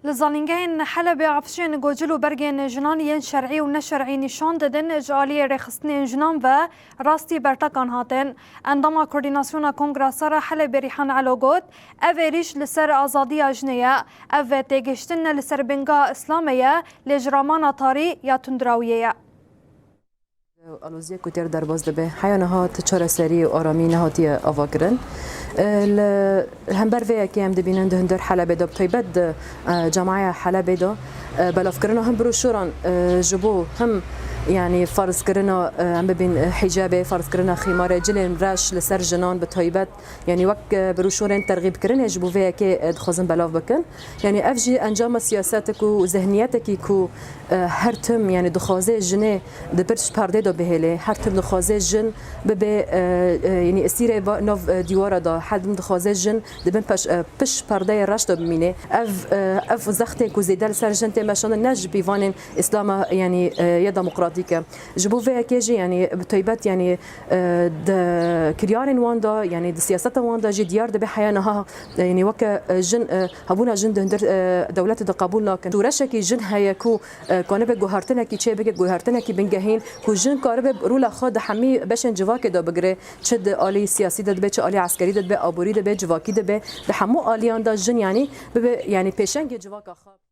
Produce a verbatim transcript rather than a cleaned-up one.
Li zanîngehên Helebê afişên gocil û bergên jinan yên şer'î û neşer'î nîşan didin, ji aliyê rêxistinên jinan ve rastî bertekan hatin. Endama Koordînasyona Kongra Sara Helebê Rîhan Elo got, ev êrîş li ser azadiya jinê ye. Ev têgihiştin ne li ser bingeha Îslamê ye, lê ji ramana tarî ya tundrawiyê ye. Aloziyê ku têr derbas dibe, heya niha ti çareserî û aramî nehatiye avakirin. E, li hember vê yekê em dibînin di hundir Helebê de, bi taybet di, e, cemaeya Helebê de, e, belavkirina him broşûran, e, ji bo him, yanî, ferzkirina, e, em bibîn, e, hîcabê, ferzkirina xîmarê, cilên reş li ser jinan bi taybet, yanî wek, e, broşûrên terxîbkirinê ji bo vê yekê, e, dixwazin belav bikin. Yanî ev jî encama siyasetek û zihniyetekî ku, e, her tim, yanî dixwaze jinê di pişt perdê de bihêle, her tim dixwaze jin bibe, e, e, yanî esîrê va-, nav, e, dîwara de, her tim dixwaze jin di bin peş-, e, pişt perdeyê reş de bimîne. Ev, e, ev zextên ku zêde li ser jin tê meşandin ne ji pîvanên Îslama, yanî, e, ya demokratîk e. Ji bo vê yekê jî, yanî bi taybet, yanî, e, di kiryarên wan de, yanî di siyaseta wan de jî diyar dibe heya niha, e, yanî weke, e, jin, e, hebûna jin di hundir, e, dewletê de qebûl nakin. Şoreşekî jin heye ku, e, kanibe guhertinekî çêbike, guhertinekî bingehîn, ku jin karibe rola xwe di hemî beşên civakê de bigire, çi di alî siyasî de dibe, çi alî eskerî de dibe, aborî de be, civakî de be, di hemû aliyan de jin, yanî bibe, yanî pêşengê civaka xwe.